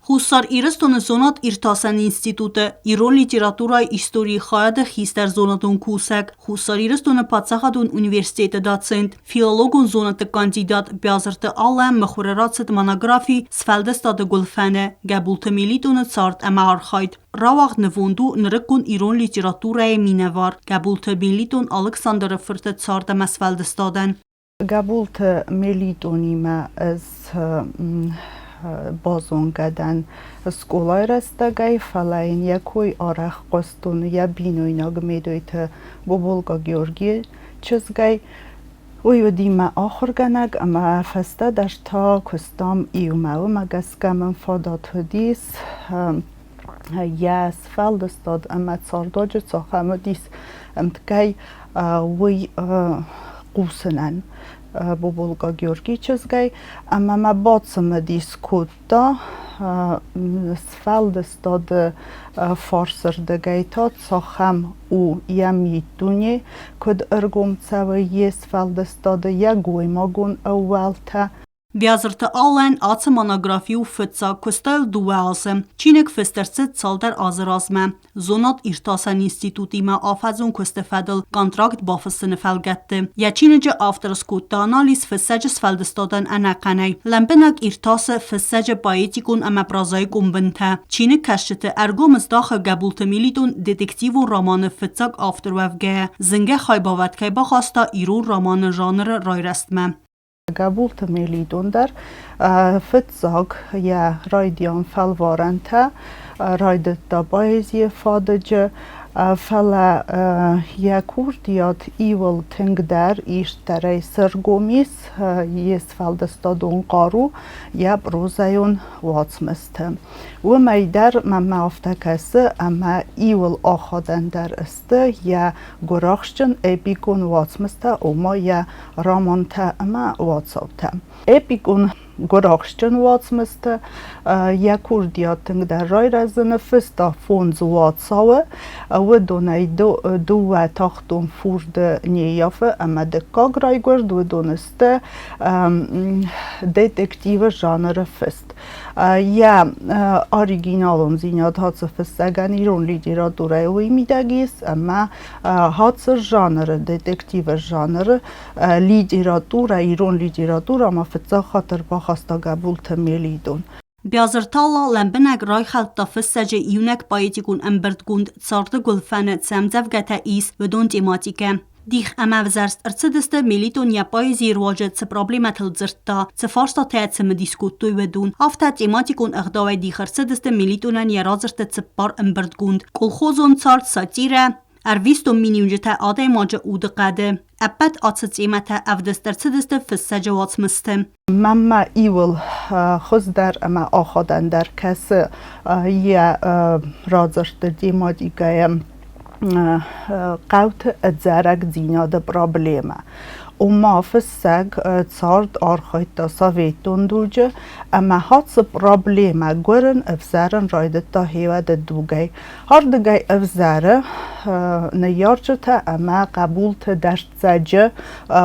Хуссар Ирыстоны зонад-иртасӕн институты ирон литературӕйы историйы хайады хистӕр зонадон кусӕг, Хуссар Ирыстоны паддзахадон университеты доцент, филологон зонӕдты кандидат Биазырты Аллӕ мыхуыры рацыд монографи «Сфӕлдыстады гуылфӕны» Гӕбулты Мелитоны цард ӕмӕ архайд. Рауагъд нывонд у нырыккон ирон литературӕйы минӕвар Гӕбулты Мелитон Алыксандры фырты цард ӕмӕ сфӕлдыстадӕн. Гӕбулты Мелитонимӕ ӕз базонгӕ дӕн скъолайы рӕстӕгӕй, фӕлӕ йын йӕ кой арӕх хъуыстон йӕ бинойнаг Медойты Боболка Георгийы чызгӕй. Уый уыди мӕ ахуыргӕнӕг ӕмӕ фӕстӕдӕр та куыстам иумӕ. Уымӕ гӕсгӕ мын фадат уыдис йӕ сфӕлдыстад ӕмӕ цардуаджы цахӕм уыдис ӕмткӕй, уый хъусынӕн. Боболка Георгийы чызгӕй ӕмӕ мӕ бацымыдис кодта сфӕлдыстады фарсырдыгӕй та цахӕм у йӕ миддуне, куыд ӕргом цӕуы йе сфӕлдыстады йӕ гоймагон ӕууӕлтӕ. Биазырты Аллӕн ацы монографи у фыццаг, куыста йыл дыууӕ азы. Чиныг фыст ӕрцыд цалдӕр азы размӕ. Зонад-иртасӕн институтимӕ афӕдзон куысты фӕдыл контракт бафыссыны фӕлгӕтты. Йӕ чиныджы автор скодта анализ фыссӕджы сфӕлдыстадӕн ӕнӕхъӕнӕй. Лӕмбынӕг иртасы фыссӕджы поэтикон ӕмӕ прозаикон бынтӕ. Чиныгкӕсджыты ӕргом здахы Гӕбулты Мелитон детективон романы фыццаг автор уӕвгӕйӕ, зынгӕ хайбавӕрд кӕй бахаста ирон романы жанры райрӕзтмӕ. Гӕбулты Мелитон дӕр фыццаг йӕ райдиан фӕлварӕнтӕ райдыдта поэзийы фадыджы, фӕлӕ йӕ курдиат иуыл тынгдӕр ирддӕрӕй сӕргом ис йе сфӕлдыстадон хъару, йӕ прозӕйон уацмысты. Уымӕй дӕр мӕнмӕ афтӕ кӕсы, ӕмӕ иуыл ахадӕндӕр сты йӕ гуырахстджын эпикон уацмыстӕ, ома йӕ романтӕ ӕмӕ уацаутӕ. Эпикон гуырахстджын уацмысты йӕ курдиат тынгдӕр райрӕзыны фыста фондз уацауы, уыдонӕй дыууӕ тахтон фурды не ййафы ӕмӕ дыккаг райгуырд, уыдон сты детективы жанры фыст. Йӕ оригиналондзинад ацы фыссӕгӕн ирон литературӕйы уый мидӕг ис, ӕмӕ ацы жанры, детективы жанры литературӕ, ирон литературӕмӕ фыццаг хатт ӕрбахаста Гӕбулты Мелитон. Биазырты Алла лӕмбынӕг райхӕлдта фыссӕджы иунӕг поэтикон ӕмбырдгонд Царды гуылфӕны цы ӕмдзӕвгӕтӕ ис, уыдон тематикӕ. Дих ӕмӕ ӕвзӕрст ӕрцыдысты, Мелитон йӕ поэзийы руаджы цы проблемӕтыл дзырдта, цы фарстатӕ цымыдис кодтой, уыдон. Афтӕ тематикон ӕгъдауӕй дих ӕрцыдысты Мелитонӕн йӕ радзырдты цыппар ӕмбырдгонд: Колхозон цард, сатирӕ, ӕрвистон миниуджытӕ адӕймаджы удыхъӕды. Ӕппӕт ацы темӕтӕ ӕвдыст ӕрцыдысты фыссӕджы уацмысты. Мӕнмӕ иуыл хуыздӕр ӕмӕ аходӕндӕр кӕсы йӕ радзырдты тематикӕйы хъӕуты ӕдзӕрӕгдзинады проблемӕ. Ома фыссӕг цард архайдта советон дуджы ӕмӕ ацы проблемӕ гуырын ӕвзӕрын райдыдта хиуӕды дугӕй. Ардыгӕй ӕвзӕры ныййарджытӕ ӕмӕ хъӕбулты дӕрддзӕджы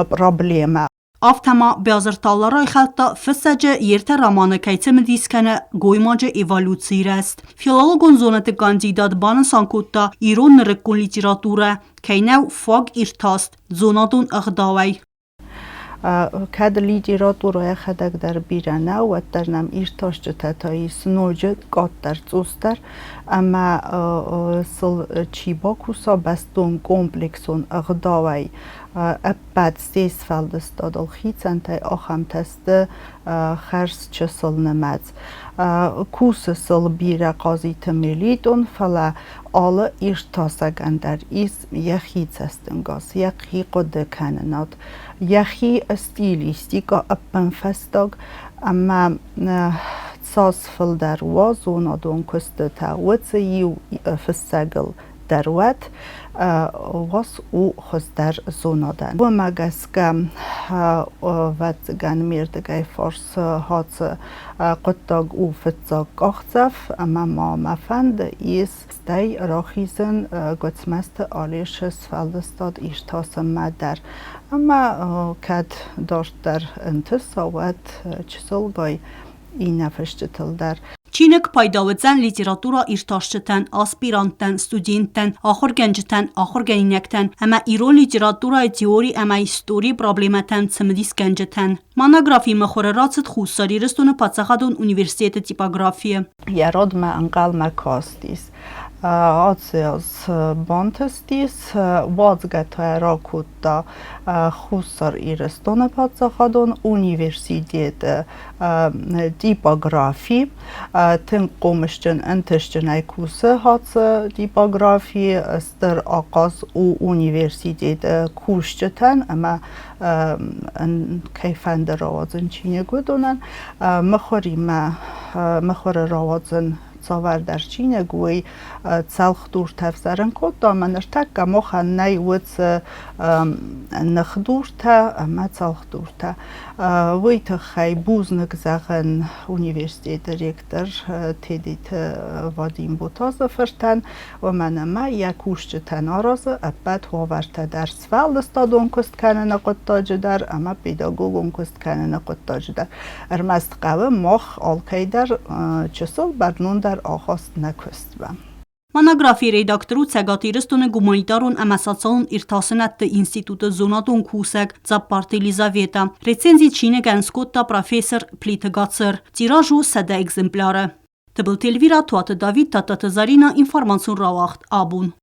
проблемӕ. Афтӕ ма Биазырталла райхӕлдта фыссӕджы йе ртӕ романы кӕй цымыдис кӕны гоймаджы эволюцийы рӕзт. Филологон зонӕдты кандидат банысан кодта, ирон нырыккон литературӕ кӕй нӕу фаг иртӕст зонадон ӕгъдауӕй. Кӕд литературӕ йӕхӕдӕг дӕр бирӕ нӕу, уӕддӕр нӕм иртасджытӕ та ис ноджы къаддӕр цъусдӕр ӕмӕ сыл чи бакуса бӕстон комплексон ӕгъдауӕй, ӕппӕт се сфӕлдыстадыл хицӕнтӕй ахӕмтӕ сты хӕрз чысыл нымӕц. Кусы сыл бирӕ Хъазиты Мелитон, фӕлӕ алы иртасӕгӕн дӕр ис йӕхи цӕстӕнгас, йӕхи хъуыдыкӕнынад, йӕхи стилистикӕ ӕппынфӕстаг ӕмӕ цас фылдӕр уа зонадон куыстытӕ, уыцы иу фыссӕгыл дӕр уӕд уац у хуыздӕр зонадӕн. Уымӕ гӕсгӕ, ӕвӕццӕгӕн, ме рдыгӕй фарс ацы хъуыддаг у фыццаг къахдзӕф ӕмӕ ма мӕ фӕнды ис стӕй рахизын Гуыцмӕзты Алешы сфӕлдыстад иртасынмӕ дӕр. Ӕмӕ кӕд дарддӕр ӕнтыса, уӕд чысылгай иннӕ фысджытыл дӕр. Чиныг пайда уыдзӕн литературӕ иртасджытӕн, аспиранттӕн, студенттӕн, ахуыргӕнджытӕн, ахуыргӕнинӕгтӕн ӕмӕ ирон литературӕйы теори ӕмӕ историйы проблемӕтӕм цымыдисгӕнджытӕн. Монографи мыхуыры рацыд Хуссар Ирыстоны паддзахадон университеты типографийы. Йӕ родмӕ ӕнхъӕлмӕ кастис. Ацы аз бантыстис, уадзгӕ та ракодта Хуссар Ирыстоны паддзахадон университеты типографи. Тынг хъомысджын, ӕнтыстджынӕй кусы ацы типографи. Стыр ахъаз у университеты кусджытӕн ӕмӕ кӕй фӕнды рауадзын чиныг, уыдонӕн. Мыхуыримӕ мыхуыры рауадзын цавӕрдӕр чиныг, уый цӕлхдуртӕ ӕвзӕрын кодта ӕмӕ ныртӕккӕ махӕн нӕй уыцы ныхдуртӕ ӕмӕ цӕлхдуртӕ. Уый тыххӕй бузныг зӕгъын университеты ректор Тедеты Вадим Ботазы фыртӕн, уымӕн ӕмӕ йӕ кусджытӕн аразы ӕппӕт уавӕртӕ дӕр сфӕлдыстадон куыст кӕныны хъуыддаджы дӕр ӕмӕ педагогон куыст кӕныны хъуыддаджы дӕр. Ӕрмӕст хъӕуы мах алкӕй дӕр чысыл бӕрнондӕр ахаст нӕ куыстмӕ. Монографийы редактор у Цӕгат Ирыстоны гуманитарон ӕмӕ социалон иртасынӕдты институты зонадон кусӕг Дзаппарты Елизаветӕ. Рецензи чиныгӕн скодта профессор Плиты Гацыр. Тираж у 100 экземпляры. Тыбылты Эльвирӕ, Туаты Давид, Тадтаты Заринӕ, информацион рауагъд «Абон».